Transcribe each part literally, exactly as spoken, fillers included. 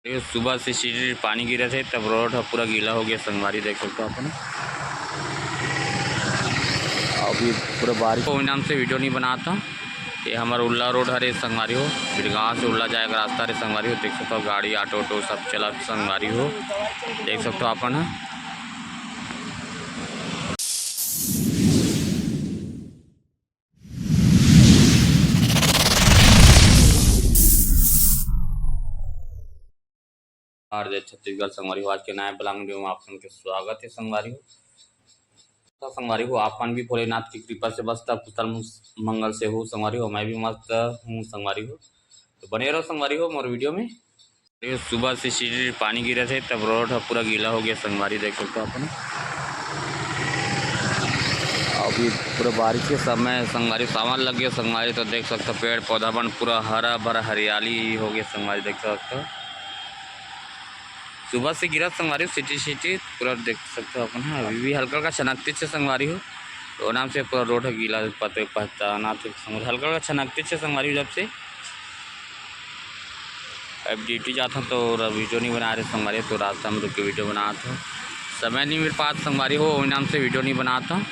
ये सुबह से सिटी पानी गिरत हे, तब रोड ह पूरा गीला हो गया संगवारी, देख सकथो अपन। अभी पूरा बारिश के वजह से वीडियो नहीं बनात हँव। ये हमर उल्ला रोड हरे संगवारी हो, बिरगांव से उल्ला जाए के रास्ता हरे संगवारी हो। देख सकथो गाड़ी, ऑटो, ऑटो सब चलत संगवारी हो, देख सकथो अपन ह। और जय छत्तीसगढ़ संगवारी हो, आज के नया vlog video में आप सबके स्वागत है संगवारी हो। तो संगवारी हो, आप मन भी भोलेनाथ की कृपा से बस तब कुशल मंगल से हो संगवारी हो, मैं भी मस्त हूँ संगवारी हो। तो बने रहो संगवारी हो मोर वीडियो में। ये सुबह से सिटी पानी गिरत हे, तब रोड ह पूरा गीला हो गया संगवारी, देख सकथो अपन। अभी पूरा बारिश के समय संगवारी, सावन लग गया संगवारी, तो देख सकथो पेड़ पौधा मन पूरा हरा भरा हरियाली हो गया संगवारी, देख सकथो। सुबह से गिरत संगवारी हो, सिटी सिटी पूरा देख सकथो अपन ह। अभी भी हल्का हल्का छनकते छे संगवारी हो, तो नाम से पूरा रोड ह गीला, पते पहचाना थे संगवारी, हल्का हल्का छनकते छे संगवारी हो। जब से अब ड्यूटी जात हूँ तो वीडियो नहीं बना रहे संगवारी, तो रास्ता में रुक के वीडियो बनात हूँ। समय नहीं मिल पात संगवारी हो, वही नाम से वीडियो नहीं बनात हूँ।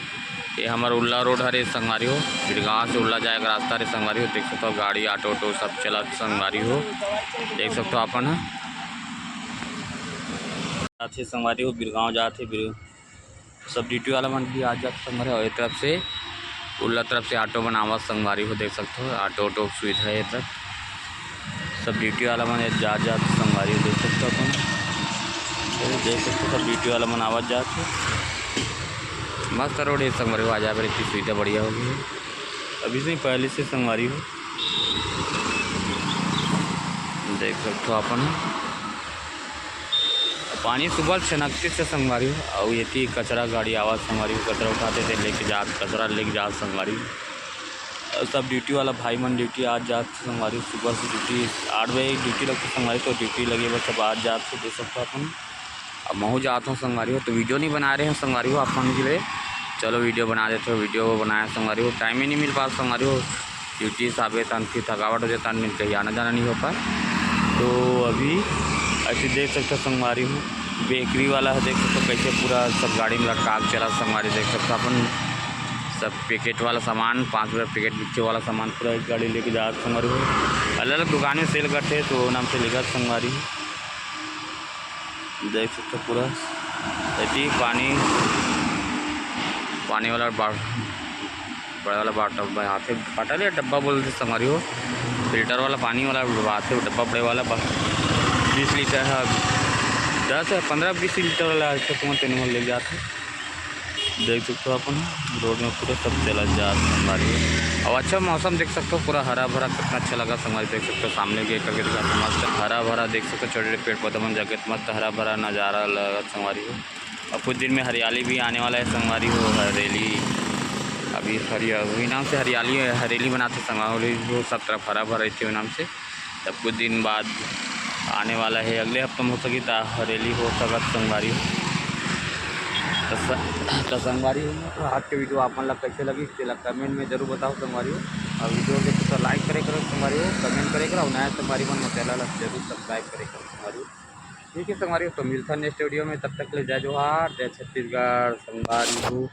ये हमर उल्ला रोड हरे संगवारी हो, बिरगांव से उल्ला जाए के रास्ता हरे संगवारी हो। देख सकथो गाड़ी, ऑटो, ऑटो सब चलत संगवारी हो, देख सकथो अपन ह। जात हे संगवारी हो, बिरगांव जात हे, बिर-, सब ड्यूटी वाला मन भी आ जात संगवारी हो। ये तरफ से, उल्ला तरफ से ऑटो मन आवत संगवारी हो, देख सकथो ऑटो, ऑटो सुविधा है ये तरफ। सब ड्यूटी वाला मन जा जात संगवारी हो, देख सकथो अपन, देख सकथो सब ड्यूटी वाला मन आवत जात हे। मस्त रोड है संगवारी हो, आ जाए पर इतनी सुविधा बढ़िया हो गई है अभी से, पहले से संगवारी हो, देख सकथो अपन। पानी सुबह छनकते से संगवारी हो, अउ एती कचरा गाड़ी आवत संगवारी हो, कचरा उठाते थे लेके जात, कचरा लेके जात संगवारी हो। अउ सब ड्यूटी वाला भाई मन ड्यूटी आज जात संगवारी हो, सुबह से ड्यूटी आठ बजे ड्यूटी लगथे संगवारी, तो ड्यूटी लगे बर सब आज जात थे, देख सकथो अपन। अब महू जात हूँ संगवारी हो, तो वीडियो नहीं बना रहे हैं संगवारी हो आप मन के लिए। चलो वीडियो बना देते हो, वीडियो बनाया संगवारी हो, टाइम ही नहीं मिल पाता संगवारी हो, ड्यूटी से आबे तन फिर थकावट हो जाता, कहीं आना जाना नहीं हो पाए। तो अभी ऐसे देख सकथो संगवारी हो, बेकरी वाला है, देख सकथो कैसे पूरा सब गाड़ी में लटका के चला संगवारी, देख सकथो अपन। सब पैकेट वाला सामान, पाँच रुपये पैकेट बिकथे वाला सामान पूरा एक गाड़ी लेके जात संगवारी हो। अलग अलग दुकान में सेल करथे, तो नाम से लेकर संगवारी हो। देख सकथो पूरा एती पानी, पानी वाला बा-, बड़े वाला बाटल आथे, बाटल या डब्बा बोलथे संगवारी हो, फिल्टर वाला पानी वाला आथे, डब्बा बड़े वाला बा-, बीस लीटर है, दस है, पन्द्रह बीस लीटर वाला आथे, तुमन तेन मन ले जाथे। देख सकथो अपन रोड में पूरा सब चलत जात संगवारी हो। अब अच्छा मौसम देख सकथो, पूरा हरा भरा कितना अच्छा लगा संगवारी। देख सकथो सामने के करके दिखा, मस्त हरा भरा देख सकथो, छोटे छोटे पेड़ पौधा मन जाके मस्त हरा भरा नजारा लगत संगवारी हो। अब कुछ दिन में हरियाली भी आने वाला है संगवारी हो, हरेली अभी हरिया-, वही नाम से हरियाली, हरेली बनाथे संगवारी हो, सब तरफ हरा भरा रहथे वही नाम से। तब कुछ दिन बाद आने वाला है, अगले हफ्ता में हो सकी त हरेली हो सकत संगवारी हो। त स-, त संगवारी हो, आज के वीडियो आप मन ला कैसे लगी, तेला कमेंट में जरूर बताओ संगवारी हो। और वीडियो देखे तो लाइक करे करो संगवारी हो, कमेंट करे करो, नया संगवारी मन मोर चैनल ला जरूर सब्सक्राइब करे करो संगवारी हो। ठीक है संगवारी हो, तो मिलता नेक्स्ट वीडियो में, तब तक ले जय जोहार, जय छत्तीसगढ़ संगवारी हो।